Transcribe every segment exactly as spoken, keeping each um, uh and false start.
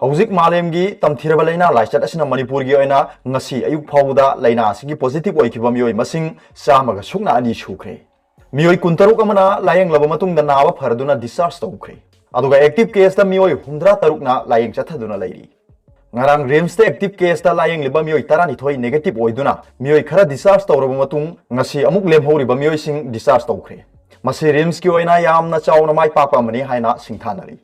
ꯍꯧꯖꯤꯛ ꯃꯥꯂꯦꯝꯒꯤ ꯇꯝꯊꯤꯔꯕ ꯂꯥꯏꯅꯥ ꯂꯥꯏꯆꯠ ꯑꯁꯤꯅ ꯃꯅꯤꯄꯨꯔꯒꯤ ꯑꯣꯏꯅ ꯉꯁꯤ ꯑꯌꯨꯛ ꯐꯥꯎꯕꯗ ꯂꯥꯏꯅꯥ ꯑꯁꯤꯒꯤ positive ꯑꯣꯏꯈꯤꯕ ꯃꯤꯑꯣꯏ ꯃꯁꯤꯡ ꯆꯥꯝꯃꯒ ꯁꯨꯞꯅ ꯑꯅꯤ ꯁꯨꯈ꯭ꯔꯦ꯫ ꯃꯤꯑꯣꯏ ꯀꯨꯟꯇꯔꯨꯛ ꯑꯃꯅ ꯂꯥꯌꯦꯡꯂꯕ ꯃꯇꯨꯡꯗ ꯅꯥꯕ ꯐꯔꯗꯨꯅ discharge ꯇꯧꯈ꯭ꯔꯦ꯫ ꯑꯗꯨꯒ active caseꯇ ꯃꯤꯑꯣꯏ ꯍꯨꯝꯗ꯭ꯔꯥ ꯇꯔꯨꯛꯅ ꯂꯥꯌꯦꯡ ꯆꯠꯊꯗꯨꯅ ꯂꯩꯔꯤ꯫ ꯉꯔꯥꯡ RIMSꯇ active caseꯇ ꯂꯥꯌꯦꯡꯂꯤꯕ ꯃꯤꯑꯣꯏ ꯇꯔꯥꯅꯤꯊꯣꯏ negative ꯑꯣꯏꯗꯨꯅ ꯃꯤꯑꯣꯏ ꯈꯔ discharge ꯇꯧꯔꯕ ꯃꯇꯨꯡ ꯉꯁꯤ ꯑꯃꯨꯛ ꯂꯦꯝꯍꯧꯔꯤꯕ ꯃꯤꯑꯣꯏꯁꯤꯡ discharge ꯇꯧꯈ꯭ꯔꯦ꯫ ꯃꯁꯤ RIMSꯀꯤ ꯑꯣꯏꯅ ꯌꯥꯝꯅ ꯆꯥꯎꯅ ꯃꯥꯏ ꯄꯥꯛꯄ ꯑꯃꯅꯤ ꯍꯥꯏꯅ ꯁꯤꯡꯊꯥꯅꯔꯤ꯫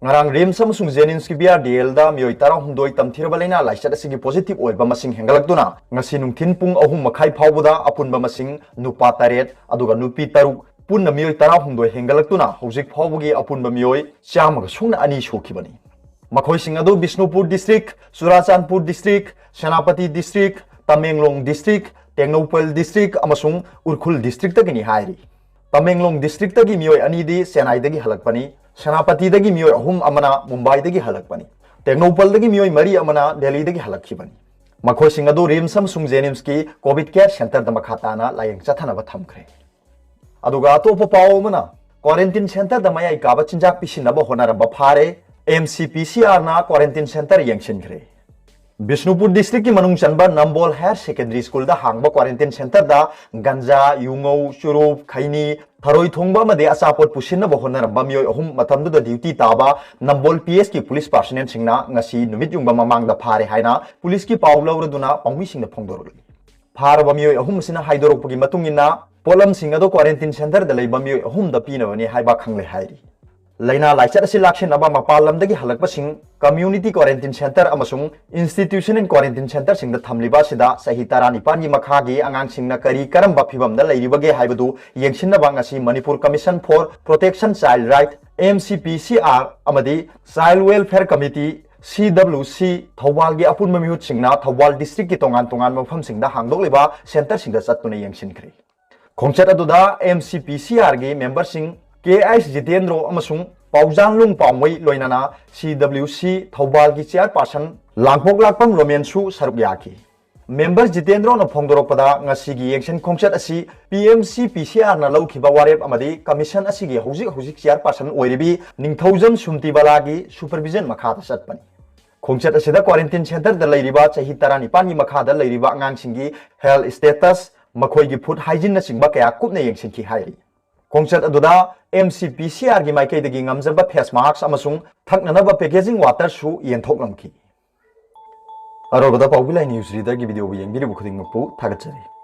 ꯉꯔꯥꯡ RIMS ꯑꯃꯁꯨꯡ JNIMSꯀꯤ VRDLꯗ ꯃꯤꯑꯣꯏ ꯇꯔꯥꯍꯨꯝꯗꯣꯏ ꯇꯝꯊꯤꯔꯕ ꯂꯥꯏꯅꯥ ꯂꯥꯏꯆꯠ ꯑꯁꯤꯒꯤ positive ꯑꯣꯏꯕ ꯃꯁꯤꯡ ꯍꯦꯟꯒꯠꯂꯛꯇꯨꯅ ꯉꯁꯤ ꯅꯨꯡꯊꯤꯜ ꯄꯨꯡ ꯑꯍꯨꯝ ꯃꯈꯥꯏ ꯐꯥꯎꯕꯗ ꯑꯄꯨꯟꯕ ꯃꯁꯤꯡ ꯅꯨꯄꯥ ꯇꯔꯦꯠ ꯑꯗꯨꯒ ꯅꯨꯄꯤ ꯇꯔꯨꯛ, ꯄꯨꯟꯅ ꯃꯤꯑꯣꯏ ꯇꯔꯥꯍꯨꯝꯗꯣꯏ ꯍꯦꯟꯒꯠꯂꯛꯇꯨꯅ ꯍꯧꯖꯤꯛ ꯐꯥꯎꯕꯒꯤ ꯑꯄꯨꯟꯕ ꯃꯤꯑꯣꯏ ꯆꯥꯝꯃꯒ ꯁꯨꯞꯅ ꯑꯅꯤ ꯁꯨꯈꯤꯕꯅꯤ꯫ ꯃꯈꯣꯏꯁꯤꯡ ꯑꯗꯨ Bishnupur district, Churachandpur district, Senapati district, Tamenglong district, Tengnoupal district ꯑꯃꯁꯨꯡ ꯎꯈ꯭ꯔꯨꯜ districtꯇꯒꯤꯅꯤ ꯍꯥꯏꯔꯤ꯫ ꯇꯃꯦꯡꯂꯣꯡ districtꯇꯒꯤ ꯃꯤꯑꯣꯏ ꯑꯅꯤꯗꯤ ꯆꯦꯟꯅꯥꯏꯗꯒꯤ ꯍꯜꯂꯛꯄꯅꯤ꯫ ꯁꯦꯅꯥꯄꯇꯤꯗꯒꯤ ꯃꯤꯑꯣꯏ ꯑꯍꯨꯝ ꯑꯃꯅ ꯃꯨꯝꯕꯥꯏꯗꯒꯤ ꯍꯜꯂꯛꯄꯅꯤ꯫ ꯇꯦꯡꯅꯧꯄꯜꯗꯒꯤ ꯃꯤꯑꯣꯏ ꯃꯔꯤ ꯑꯃꯅ ꯗꯦꯜꯂꯤꯗꯒꯤ ꯍꯜꯂꯛꯈꯤꯕꯅꯤ꯫ ꯃꯈꯣꯏꯁꯤꯡ ꯑꯗꯨ RIMS ꯑꯃꯁꯨꯡ JNIMSꯀꯤ COVID care centreꯗ ꯃꯈꯥ ꯇꯥꯅ ꯂꯥꯌꯦꯡ ꯆꯠꯊꯅꯕ ꯊꯝꯈ꯭ꯔꯦ꯫ ꯑꯗꯨꯒ ꯑꯇꯣꯞꯄ ꯄꯥꯎ ꯑꯃꯅ, quarantine centreꯗ ꯃꯌꯥꯏ ꯀꯥꯕ ꯆꯤꯟꯖꯥꯛ ꯄꯤꯁꯤꯟꯅꯕ ꯍꯣꯠꯅꯔꯝꯕ ꯐꯥꯔꯦ, MCPCRꯅ quarantine centre ꯌꯦꯡꯁꯤꯟꯈ꯭ꯔꯦ꯫ ꯕꯤꯁꯅꯨꯄꯨꯔ districtꯀꯤ ꯃꯅꯨꯡ ꯆꯟꯕ ꯅꯝꯕꯣꯜ Higher Secondary Schoolꯗ ꯍꯥꯡꯕ quarantine centreꯗ ꯒꯟꯖꯥ, ꯌꯨꯉꯧ, ꯆꯨꯔꯨꯞ, ꯈꯩꯅꯤ, ꯊꯔꯣꯏ ꯊꯣꯡꯕ ꯑꯃꯗꯤ ꯑꯆꯥꯄꯣꯠ ꯄꯨꯁꯤꯟꯅꯕ ꯍꯣꯠꯅꯔꯝꯕ ꯃꯤꯑꯣꯏ ꯑꯍꯨꯝ ꯃꯇꯝꯗꯨꯗ duty ꯇꯥꯕ ꯅꯝꯕꯣꯜ PSꯀꯤ police personnelꯁꯤꯡꯅ ꯉꯁꯤ ꯅꯨꯃꯤꯠ ꯌꯨꯡꯕ ꯃꯃꯥꯡꯗ ꯐꯥꯔꯦ ꯍꯥꯏꯅ policeꯀꯤ ꯄꯥꯎ ꯂꯧꯔꯗꯨꯅ ꯄꯥꯎꯃꯤꯁꯤꯡꯗ ꯐꯣꯡꯗꯣꯔꯛꯂꯤ꯫ ꯐꯥꯔꯕ ꯃꯤꯑꯣꯏ ꯑꯍꯨꯝ ꯑꯁꯤꯅ ꯍꯥꯏꯗꯣꯔꯛꯄꯒꯤ ꯃꯇꯨꯡ ꯏꯟꯅ, ꯄꯣꯠꯂꯝꯁꯤꯡ ꯑꯗꯨ quarantine centreꯗ ꯂꯩꯕ ꯃꯤꯑꯣꯏ ꯑꯍꯨꯝꯗ ꯄꯤꯅꯕꯅꯤ ꯍꯥꯏꯕ ꯈꯪꯂꯦ ꯍꯥꯏꯔꯤ꯫ ꯂꯥꯏꯅꯥ ꯂꯥꯏꯆꯠ ꯑꯁꯤ ꯂꯥꯛꯁꯤꯟꯅꯕ ꯃꯄꯥꯟ ꯂꯝꯗꯒꯤ ꯍꯜꯂꯛꯄꯁꯤꯡ community quarantine centre ꯑꯃꯁꯨꯡ institution and quarantine centreꯁꯤꯡꯗ ꯊꯝꯂꯤꯕ ꯑꯁꯤꯗ ꯆꯍꯤ ꯇꯔꯥꯅꯤꯄꯥꯟꯒꯤ ꯃꯈꯥꯒꯤ ꯑꯉꯥꯡꯁꯤꯡꯅ ꯀꯔꯤ ꯀꯔꯝꯕ ꯐꯤꯚꯝꯗ ꯂꯩꯔꯤꯕꯒꯦ ꯍꯥꯏꯕꯗꯨ ꯌꯦꯡꯁꯤꯟꯅꯕ ꯉꯁꯤ Manipur Commission for Protection Child Right, MCPCR, ꯑꯃꯗꯤ Child Welfare Committee, CWC, ꯊꯧꯕꯥꯜꯒꯤ ꯑꯄꯨꯟꯕ ꯃꯤꯍꯨꯠꯁꯤꯡꯅ ꯊꯧꯕꯥꯜ districtꯀꯤ ꯇꯣꯉꯥꯟ ꯇꯣꯉꯥꯟꯕ ꯃꯐꯝꯁꯤꯡꯗ ꯍꯥꯡꯗꯣꯛꯂꯤꯕ centreꯁꯤꯡꯗ ꯆꯠꯇꯨꯅ ꯌꯦꯡꯁꯤꯟꯈ꯭ꯔꯦ꯫ ꯈꯣꯡꯆꯠ ꯑꯗꯨꯗ MCPCRꯒꯤ memberꯁꯤꯡ ꯀꯦ ꯑꯩꯆ ꯖꯤꯇꯦꯟꯗ꯭ꯔꯣ ꯑꯃꯁꯨꯡ ꯄꯥꯎꯖꯥꯟꯂꯨꯡ ꯄꯥꯎꯃꯩ ꯂꯣꯏꯅꯅ CWC ꯊꯧꯕꯥꯜꯒꯤ chairperson ꯂꯥꯡꯄꯣꯛꯂꯥꯛꯄꯝ ꯔꯣꯃꯦꯟꯁꯨ ꯁꯔꯨꯛ ꯌꯥꯈꯤ꯫ Member ꯖꯤꯇꯦꯟꯗ꯭ꯔꯣꯅ ꯐꯣꯡꯗꯣꯔꯛꯄꯗ, ꯉꯁꯤꯒꯤ ꯌꯦꯡꯁꯤꯟ ꯈꯣꯡꯆꯠ ꯑꯁꯤ PMCPCRꯅ ꯂꯧꯈꯤꯕ ꯋꯥꯔꯦꯞ ꯑꯃꯗꯤ commission ꯑꯁꯤꯒꯤ ꯍꯧꯖꯤꯛ ꯍꯧꯖꯤꯛ chairperson ꯑꯣꯏꯔꯤꯕꯤ ꯅꯤꯡꯊꯧꯖꯝ ꯁꯨꯝꯇꯤꯕꯂꯥꯒꯤ supervision ꯃꯈꯥꯗ ꯆꯠꯄꯅꯤ꯫ ꯈꯣꯡꯆꯠ ꯑꯁꯤꯗ quarantine centreꯗ ꯂꯩꯔꯤꯕ ꯆꯍꯤ ꯇꯔꯥꯅꯤꯄꯥꯟꯒꯤ ꯃꯈꯥꯗ ꯂꯩꯔꯤꯕ ꯑꯉꯥꯡꯁꯤꯡꯒꯤ health status, ꯃꯈꯣꯏꯒꯤ food hygieneꯅꯆꯤꯡꯕ ꯀꯌꯥ ꯀꯨꯞꯅ ꯌꯦꯡꯁꯤꯟꯈꯤ ꯍꯥꯏꯔꯤ꯫ ꯈꯣꯡꯆꯠ ꯑꯗꯨꯗ MCPCRꯒꯤ ꯃꯥꯏꯀꯩꯗꯒꯤ ꯉꯝꯖꯕ face mask ꯑꯃꯁꯨꯡ ꯊꯛꯅꯅꯕ packaging waterꯁꯨ ꯌꯦꯟꯊꯣꯛꯂꯝꯈꯤ꯫ ꯑꯔꯣꯏꯕꯗ ꯄꯥꯎꯕꯤ ꯂꯥꯏ news readerꯒꯤ videoꯕꯨ ꯌꯦꯡꯕꯤꯔꯤꯕ ꯈꯨꯗꯤꯡꯃꯛꯄꯨ ꯊꯥꯒꯠꯆꯔꯤ꯫